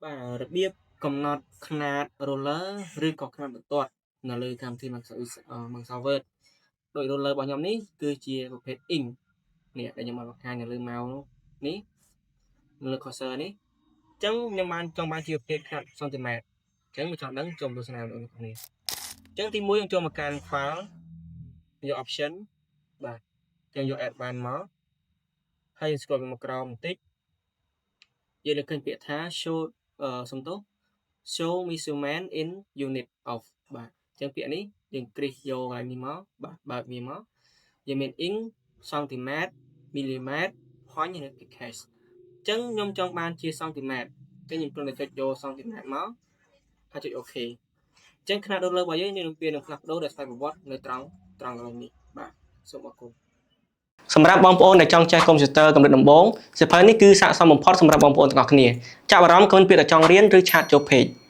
បាទរបៀបកំណត់ខ្នាត ruler ឬក៏ខ្នាតបន្ទាត់នៅលើកម្មវិធី Microsoft Word ដោយ ruler របស់ខ្ញុំនេះគឺជាប្រភេទ inch នេះដែលខ្ញុំបានបង្ហាញនៅលើ mouse នេះនៅលើ cursor នេះអញ្ចឹងខ្ញុំបានចង់បានជាប្រភេទខ្នាតសង់ទីម៉ែត្រអញ្ចឹងមកចង់ដឹងចូលទស្សនាបងប្អូនគ្នាអញ្ចឹងទីមួយយើងចូលមកកាន់ file យក option បាទអញ្ចឹងយក advanced មកហើយយើង scroll មកក្រោមបន្តិចយើងនឹងឃើញពាក្យថា show អឺសំទោស show measurement in unit of បាទអញ្ចឹងពាក្យនេះយើងគ្រីសយកកន្លែងនេះមកបាទបើកវាមកយើងមាន inch សង់ទីម៉ែត្រមីលីម៉ែត្រ point និង picas អញ្ចឹងខ្ញុំចង់បានជាសង់ទីម៉ែត្រអញ្ចឹងខ្ញុំគ្រាន់តែចុចយកសង់ទីម៉ែត្រមកហើយចុច OK អញ្ចឹងខ្នាត ruler របស់យើងនឹងវានឹងផ្លាស់ប្ដូរដោយស្វ័យប្រវត្តិនៅត្រង់ត្រង់កន្លែងនេះបាទសូមអរគុណសម្រាប់បងប្អូនដែលចង់ចេះកុំព្យូទ័រកម្រិតដំបូងសៀវភៅនេះគឺស័ក្តិសមបំផុតសម្រាប់បងប្អូនទាំងអស់គ្នាចាប់អារម្មណ៍កូនពាក្យតែចង់រៀនឬ chat ចូល page។